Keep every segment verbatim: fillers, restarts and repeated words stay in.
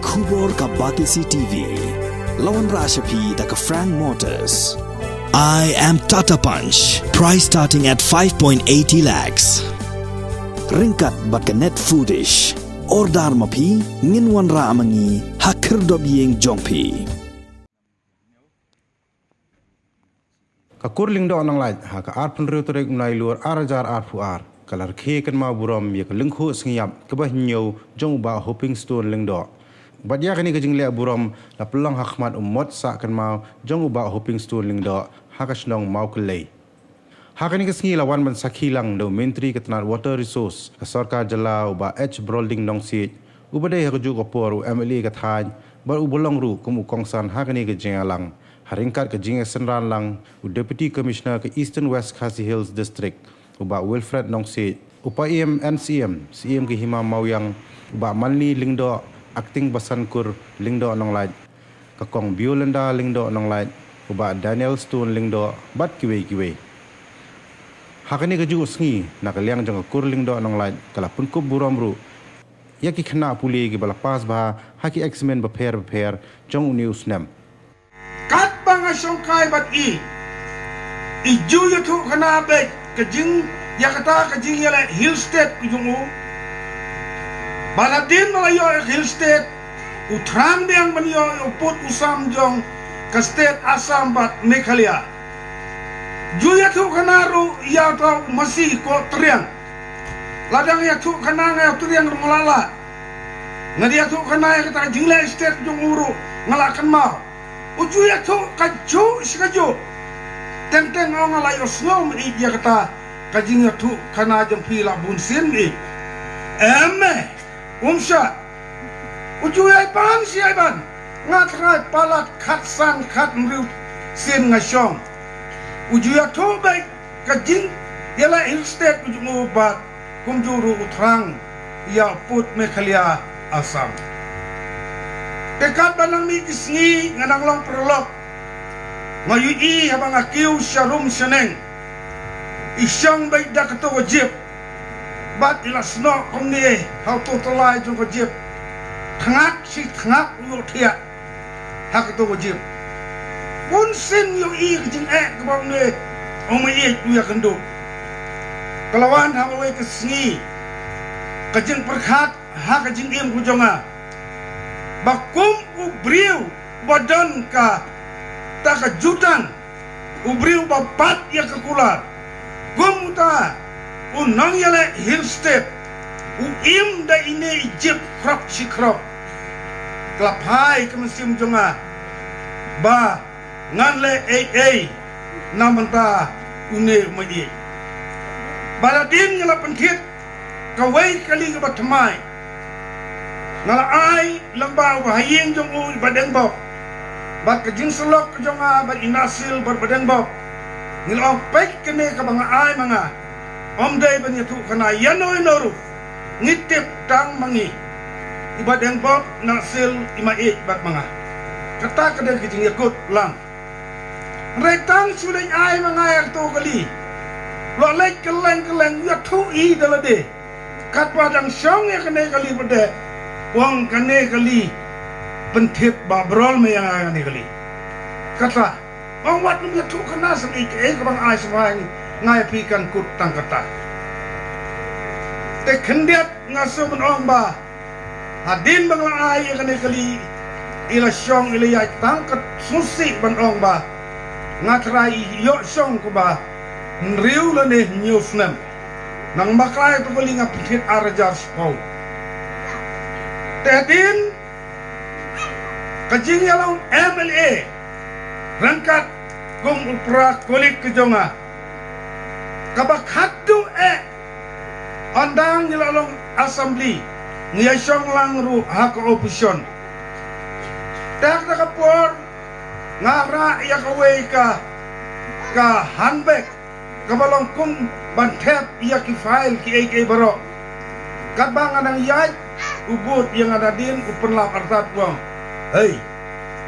Khubor ka Batesi T V. La wanrah sha phi da ka Frank Motors. I am Tata Punch. Price starting at five point eighty lakhs. Ryngkat bad ka Net Foodish. Order ma phi, ngin wanrah ma ngi ha khyrdop ïing jong phi. Ka kur Lyngdoh Nonglait ha ka arphew hynriew tarik u Nailur ar hajar arphew ar ka la rkhie kynmaw burom ïa ka lyngkhuh sngi ïap kaba hynñiew jong u Bah Hoping Stone Lyngdoh. Bad ïa kane ka jingleh burom la pynlong ha khmat u mot sah kynmaw jong u Bah Hoping Stone Lyngdoh ha ka shnong Mawkyllei. Ha kane ka sngi la wan ban sakhi lang da u Myntri ka tnat Water Resource ka sorkar jylla u Bah H Brolding Nongsiej, uba dei ha kajuh ka por u M L A ka thaiñ bad uba long ruh kum u kongsan ha kane ka jingïalang ha ryngkat ka jingïasynran lang u Deputy Commissioner ka Eastern West Khasi Hills District u Bah Wilfred Nongsiej, u Paiem N C M, Syiem ka Hima Mawïang, u Bah Manly Lyngdoh, Acting Basan Kur Lyngdoh Nonglait, ka Kong Violenda Lyngdoh Nonglait, u Bah Daniel Stone Lyngdoh bad kiwei kiwei. Ha kane kajuh ka sngi na ka liang jong ka kur Lyngdoh Nonglait ka la pynkup burom ruh ïa ki khynnah pule kiba la pass bha ha ki exam bapher bapher jong une u snem. Katba nga shongkai bad i, i ju ïathuh khana beit ka jing, ïa kata ka jingïaleh Hill State ka jong u. Ba hadien ba la ïoh ïa ka Hill State, u thrang biang ban ïoh ïa u pud u sam jong ka state Assam bad Meghalaya. Ju ïathuh khana ruh ïa uta u masi koh triang. Lada nga ïathuh khana nga ïathuh triang ruh nga la lah. Nga da ïathuh khana ïa kata ka jingleh state jong u ruh nga la kynmaw. U ju ïathuh kajuh shi kajuh. Teng teng ong nga la ïohsngew mih ïa kata ka jingïathuh khana jong phi la bun sien mih. Em eh, um shah. U ju ïai pan shi ïai ban. Nga trai palat khatsan khathynriew sien nga shong. U ju ïathuh beit ka jingïaleh Hill State u ju ngu bad kumjuh ruh u thrang ïa u pud Meghalaya Assam. Te katba nang mih ki sngi nga nang long paralok. Nga ïohi haba nga kiew sha rum sha neng. I shong beit da kato ka jip. Bad i la snoh kumne ha uto u tyllai jong ka jip. Tngak shi tngak u ïohthiah ha kato ka jip. Bun sien ïohi ka jingeh kaba une u maieit u ïakynduh. Ka la wan ha kawei ka sngi ka jingpyrkhat ha ka jingim ka jong nga. Ba kum u briew ba don kata ka jutang, u briew ba bat ïa ka kular. Kum uta u nongïaleh Hill State u im da ine i jip khrop shi khrop. Ka la phai ka mynsiem jong nga ba ngan leh ei ei na bynta une u maieit. Bad hadien nga la pynthied kawei ka kali kaba thymmai. Nga la ai lyngba uba ha ïing jong u i Bah Dengbok bad ka jingsyllok ka jong nga bad i Nahsil bad Bah Dengbok. Ngi la ong peit kane kaba nga ai ma nga. Ym dei ban ïathuh khana ïano ïano ruh. Ngi tip tang ma ngi. I Bah Dengbok, Nahsil, i maieit bad ma nga. Kata ka dei ka jingïakut lang. Hynrei tang shu leit ai ma nga ïa kato ka kali. Lok leit kylleng kylleng ïathuh i da lade. Katba dang shong ïa kane ka kali pat de. U ong kane ka kali pynthied ba brol me ïa nga kane ka kali. Kata. Ong wat nym ïathuh khana shen i kaei kaba nga ai shen nga ïa phi kan kut tang kata. Te khyndiat nga shu ban ong ba hadien ba nga la ai ïa kane ka kali i la shong i la ïaid tang ka sngewsih ban ong ba nga trai i ïoh shong kaba hynriew lane hynñiew snem. Nang bakla ïa kato ka kali nga pynthied ar hajar shiphew. Te hadien ka jingïalong M L A ryngkat kum u para colleague ka jong nga. Kaba khatduh eh, ynda ngi la long assembly, ngi ïa shong lang ruh ha ka opposition. Te ha kata ka por nga rah ïa kawei ka, ka handbag kaba long kum ban thep ïa ki file kiei kiei baroh. Katba nga dang ïaid, u bud ïa nga nadien u pynlap artat u ong, "Hei,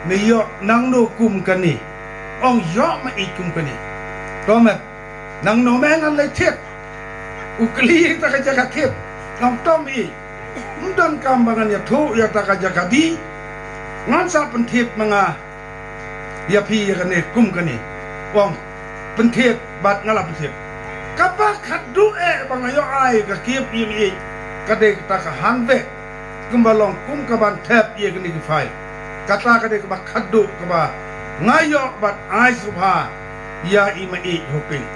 me ïoh nangno kum kane?" Ong, "Ïoh ma i kum kane." "To me, nangno me ngan leit thied?" U kylli ïa kata ka jaka thied. Ong, "To me i." Ym don kam ba ngan ïathuh ïa kata ka jaka dih. Ngan sa pynthied ma nga ïa phi ïa kane kum kane. Ong pynthied bad nga la pynthied. Kaba khatduh eh ba nga ïoh ai ka kyiad ïa i, ka dei kata ka hanbag kumba long kum ka ban thep ïa kine ki file. Kata ka dei kaba khatduh kaba nga ïoh ban ai sngewbha ïa i ma i Hoping.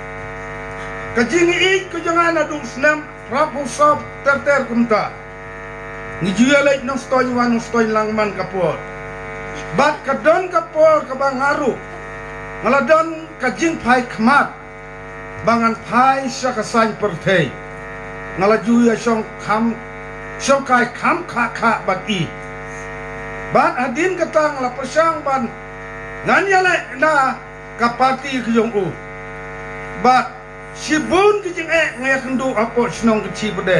Ka jingïeit ka jong nga naduh snem phra phew saw ter ter kumta. Ngi ju ïa leit Nongstoiñ wan Nongstoiñ lang man ka por. Bad ka don ka por kaba nga ruh nga la don ka jingphai khmat ba ngan phai sha ka saiñ pyrthei. Nga la ju ïa shong kham, shong kai kham kha kha bad i. Bad hadien kata nga la pyrshang ban ngan ïaleh na ka parti ka jong u. Bad shibun ki jingeh nga ïakynduh hapoh shnong Kynshi pat de.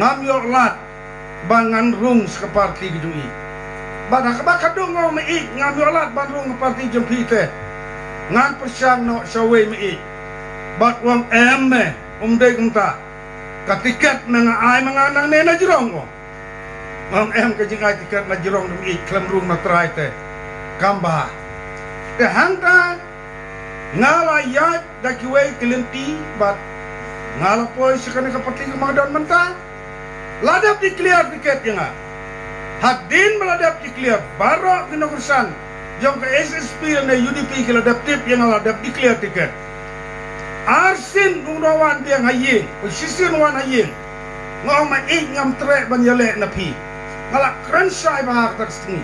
Ngam ïoh lad ban ngan rung sha ka parti ka jong i. Bad ha kaba khatduh nga ong ma i ngam ïoh lad ban rung ka parti jong phi te. Ngan pyrshang noh sha wei ma i. Bad u ong em me, um dei kumta. Ka tiket me nga ai ma nga nangne na jrong, u ong. Nga ong em, ka jingai tiket na jrong dum i khlem rung na trai te. Kam bha. Te hangta nga la ïaid da kiwei ki lynti bad nga la poi sha kane ka parti kaba nga don mynta. La dep declare tiket ïa nga. Hadien ba la dep declare, baroh ki nongkyrshan jong ka S S P ne U D P ki la dep tip ïa nga la dep declare tiket. Arsien u nongwan biang ha ïing, u shisien wan ha ïing. Nga ong ma i ngam treh ban ïaleh na phi. Nga la kren shai bha ha kata ka sngi.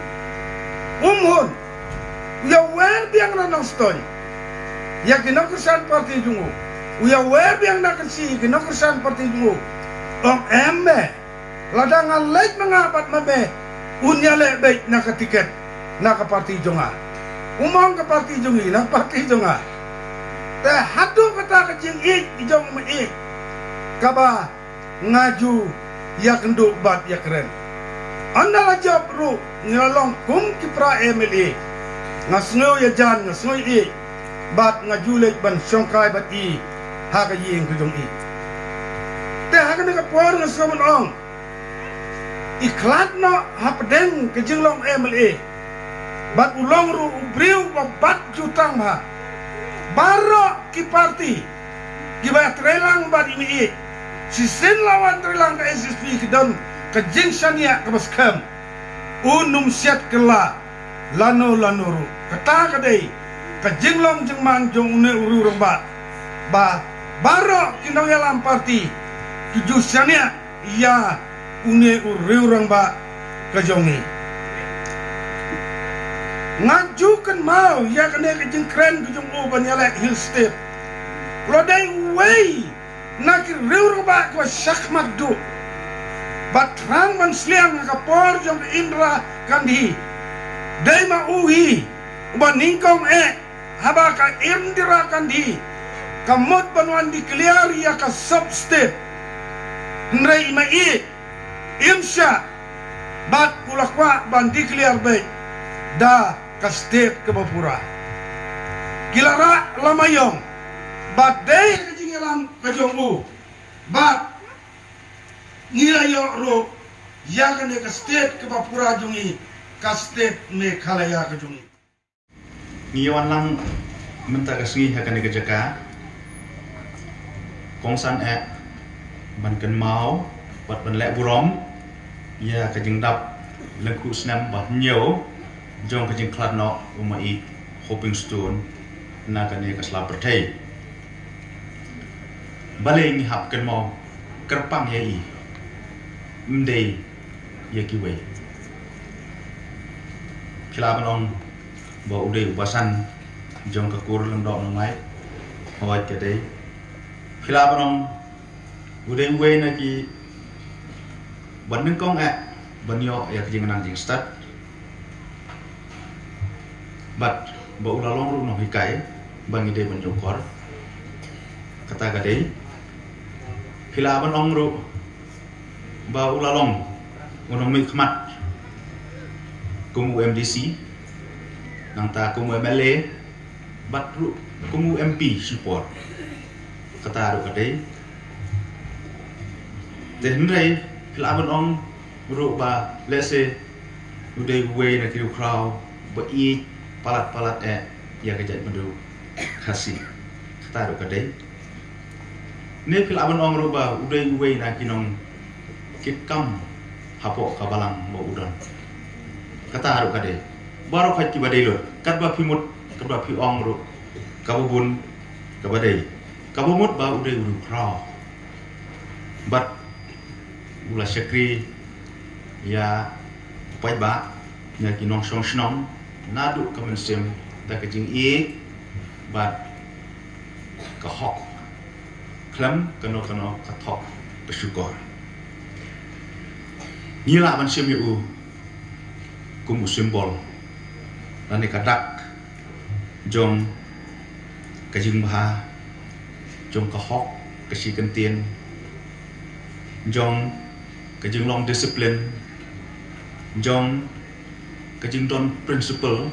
Um hun. U ïawer biang na Nongstoiñ ïa ki nongkyrshan parti jong u. U ïawer biang na Kynshi ïa ki nongkyrshan parti jong u. Ong em me, lada nga leit ma nga bad ma me, un ïaleh beit na ka tiket na ka parti jong nga. Um ong ka parti jong i na ka parti jong nga. Te haduh kata ka jingïeit jong ma i kaba nga ju ïakynduh bad ïakren. Ynda la jop ruh ngi la long kum ki para M L A. Nga sngew ïajan, nga sngew ïeit bad nga ju leit ban shongkai bad i ha ka ïing ka jong i. Te ha kane ka por nga sngew ban ong, i khlad noh hapdeng ka jinglong M L A. Bad u long ruh u briew ba bat jutang bha. Baroh ki parti kiba treilang bad i ma i. Shisien la wan treilang ka S S P ki don ka jingshaniah kaba skhem. Un ym siat kylla lano lano ruh. Kata ka dei ka jinglong jingman jong une u riew rangbah. Ba baroh ki nongïalam parti ki ju shaniah ïa une u riew rangbah ka jong ngi. Nga ju kynmaw ïa kane ka jingkren ka jong u ban ïaleh Hill State. U la dei uwei na ki riew rangbah kiba shakhmat duh. Bad thrang ban sliang ha ka por jong ka Indira Gandhi, dei ma u hi uba nyngkong eh haba ka Indira Gandhi ka mut ban wan declare ïa ka sub state. Hynrei i ma i im shah bad u la kwah ban declare beit da ka state kaba pura. Ki la rah lama ïong bad dei ka jingïalam ka jong u bad ngi la ïoh ruh ïa kane ka state kaba pura jong ngi, ka state Meghalaya ka jong ngi. Ngi wan lang mynta ka sngi ha kane ka jaka. Kongsan eh ban kynmaw bad ban leh burom ïa ka jingdap lyngkhuh snem ba hynñiew jong ka jingkhlad noh u ma i Hoping Stone na kane ka sla pyrthei. Balei ngi hap kynmaw kyrpang ïa i, ym dei ïa kiwei? Phi lah ban ong ba u dei u basan jong ka kur Lyngdoh Nongmai. Hooid ka dei. Phi lah ban ong u dei uwei na ki ba nyngkong eh ban ïoh ïa ka jingnang jingstad. Bad ba u la long ruh nonghikai ba ngi dei ban ïoh kor. Kata ka dei. Phi lah ban ong ruh ba u la long u nongmihkhmat kum u M D C, nangta kum u M L A, bad ruh kum u M P shipor. Kata ruh ka dei. Te hynrei phi lah ban ong Ruh ba lehse u dei uwei na ki riewkhraw ba ïeit palat palat eh ïa ka jaitbynriew Khasi. Kata ruh ka dei. Ne phi lah ban ong ruh ba u dei uwei na ki nong ki kam hapoh ka balang ba u don. Kata ruh ka dei. Baroh khoit kiba dei lut. Katba phi mut, katba phi ong ruh, kaba bun kaba dei. Kaba mut ba u dei u riewkhraw. Bad u la shakri ïa u paidbah, ïa ki nongshong shnong, naduh ka mynsiem da ka jingïeit bad ka hok. Khlem kano kano ka thok ka shukor. Ngi lah ban shim ïa u kum u symbol lane ka dak jong ka jingbha, jong ka hok, ka shi kyntien, jong ka jinglong discipline, jong ka jingdon principle,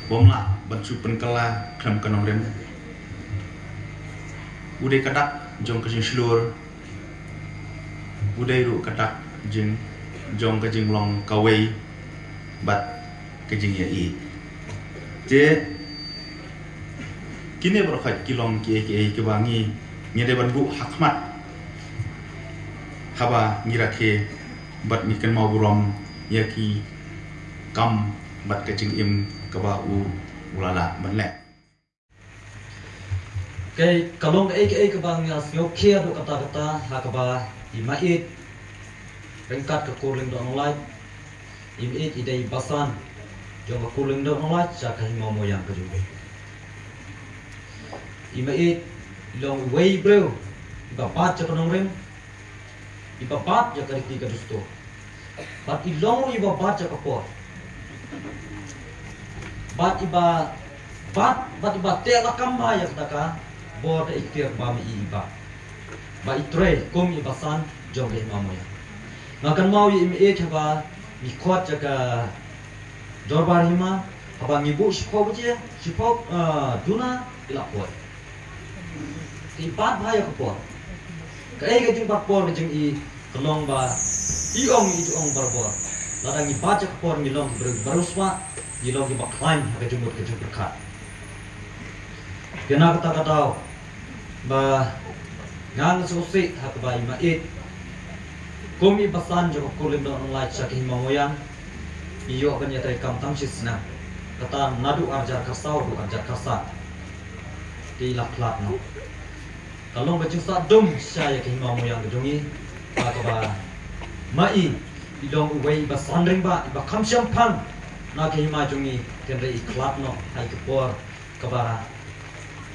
bym lah ban shu pynkylla khlem ka nongrim. U dei ka dak jong ka jingshlur, u dei ruh ka dak jing, jong ka jinglong kawei bad ka jingïaieit. Te kine baroh khoit ki long kiei kiei kiba ngi, ngi dei ban buh ha khmat haba ngi rakhe bad ngi kynmaw burom ïa ki kam bad ka jingim kaba u, u la lah ban leh. Kaei ka long kaei kaei kaba ngi ïa sngewkhia haduh katta katta ha kaba i Maieit ryngkat ka kur Lyngdoh Nonglait. I Maieit i dei i basan jong ka kur Lyngdoh Nonglait sha ka hima Moiang ka jong i. I Maieit i long iwei i briew iba bat sha ka nongrim, iba bat ïa ka riti ka dustur. Bad i long ruh iba bat ïa ka por. Bad iba bat, bad iba teh lakam bha ïa kata ka bor da ikhtiar ba ma i iba, ba i trei kum i basan jong ka hima Moiang. Nga kynmaw ïa i Maieit haba ngi khot ïa ka dorbar hima, haba ngi buh shiphew baje, shiphew, ah, duna, i la poi. Te i bat bha ïa ka por. Kaei ka jingbat por ka jong i, ka long ba i ong, i ju ong barabor, lada ngi bat ïa ka por ngi long ki briew ba riewspah, ngi long kiba khlaiñ ha ka jingmut ka jingpyrkhat. Kane kata ka daw ba nga nga sngewsih ha kaba i Maieit kum i basan jong ka kur Lyngdoh Nonglait sha ka hima Moiang, i ïoh ban ïatrei kam tang shisnem. Kata naduh arhajar khatsaw haduh arhajar khatsan. Te i la khlad noh. Ka long ka jingsah dum shisha ïa ka hima Moiang ka jong i, ha kaba ma i i long uwei iba san rangbah, iba kham shemphang na ka hima jong i, hynrei i khlad noh ha i ka por kaba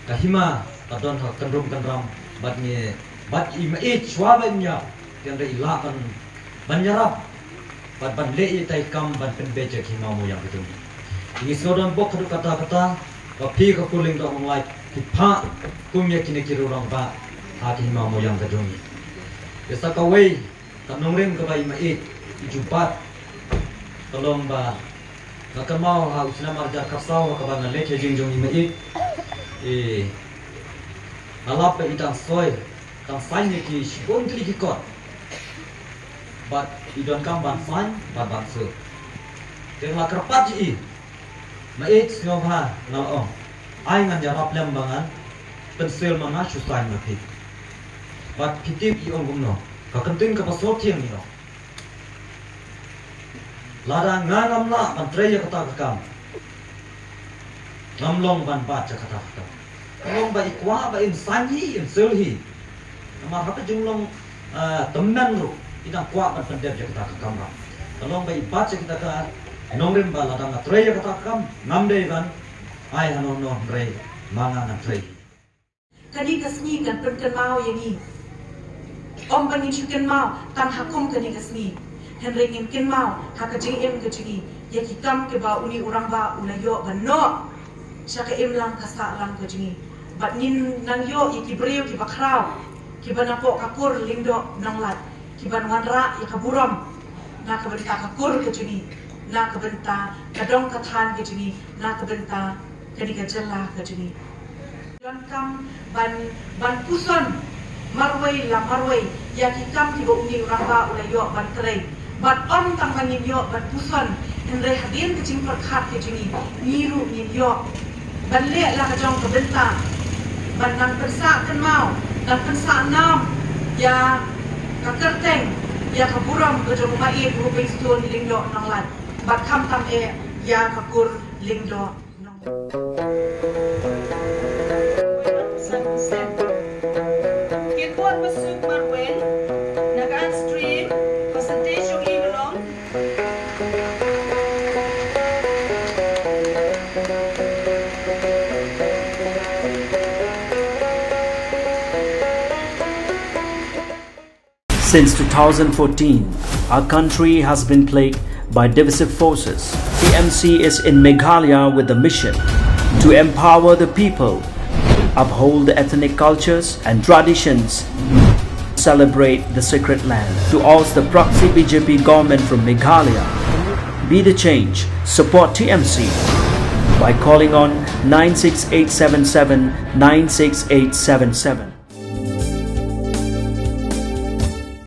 ka hima ka don ha ka kynrum kynram bad ngi, bad i Maieit shuwa ba im ïap, hynrei i lah ban, ban ïarap bad ban leh ïa itai i kam ban pynbeit ïa ka hima Moiang ka jong i. Ngi sngewdon bok haduh katta katta ba phi ka kur Lyngdoh Nonglait phi phah kum ïa kine ki rangbah ha ka hima Moiang ka jong i. Te sa kawei ka nongrim kaba i Maieit i ju bat, ka long ba nga kynmaw ha u snem arhajar khatsaw ha kaba nga leit ha ïing jong i Maieit, i, nga lap ba i dang soi, dang saiñ ïa ki shibun tylli ki kot. Bad i donkam ban saiñ bad ban sir. Te nga la kyrpad ïa i, Maieit, sngewbha, nga la ong, ai ngan ïarap lem ba ngan pynsil ma nga shu saiñ ma phi. Bad phi tip i ong kumno, ka ktien kaba sot thiang i ong, lada nga ngam lah ban trei ïa kata ka kam, ngam long ban bat ïa kata ka kam. Ka long ba i kwah ba in saiñ hi, in sil hi. Namar ha ka jinglong, ah, tymmen ruh i dang kwah ban pyndep ïa kata ka kamram. Ka long ba i bat ïa kata ka nongrim ba lada nga trei ïa kata ka kam, ngam dei ban ai hano hano, hynrei ma nga ngan trei. Kane ka sngi kan pynkynmaw ïa ngi. Ym ba ngin shu kynmaw tang ha kum kane ka sngi, hynrei ngin kynmaw ha ka jingim ka jong ngi ïa ki kam kiba une u rangbah u la ïoh ban noh sha ka imlang ka sahlang ka jong ngi. Bad ngin nang ïoh ïa ki briew kiba khraw, kiba napoh ka kur Lyngdoh Nonglait, kiban wanrah ïa ka burom na ka bynta ka kur ka jong ngi, na ka bynta ka dong ka thaiñ ka jong ngi, na ka bynta kane ka jylla ka jong ngi. Donkam ban, ban puson marwei la marwei ïa ki kam kiba une u rangbah u la ïoh ban trei. Bad ym tang ba ngin ïoh ban puson, hynrei hadien ka jingpyrkhat ka jong ngi, ngi ruh ngin ïoh ban leh la ka jong ka bynta ban nang pynsah kynmaw, nang pynsah nam ïa ka kyrteng, ïa ka burom ka jong u Maieit Ruh Beiñ Stone Lyngdoh Nonglait, bad khamtam eh ïa ka kur Lyngdoh Nonglait. Kin bud ba suk marwei na ka stream percentage jong i ka long. Since two thousand fourteen, our country has been plagued by divisive forces. T M C is in Meghalaya with the mission to empower the people, uphold the ethnic cultures and traditions, celebrate the sacred land. To oust the proxy B J P government from Meghalaya, be the change, support T M C by calling on nine six eight seven seven nine six eight seven seven.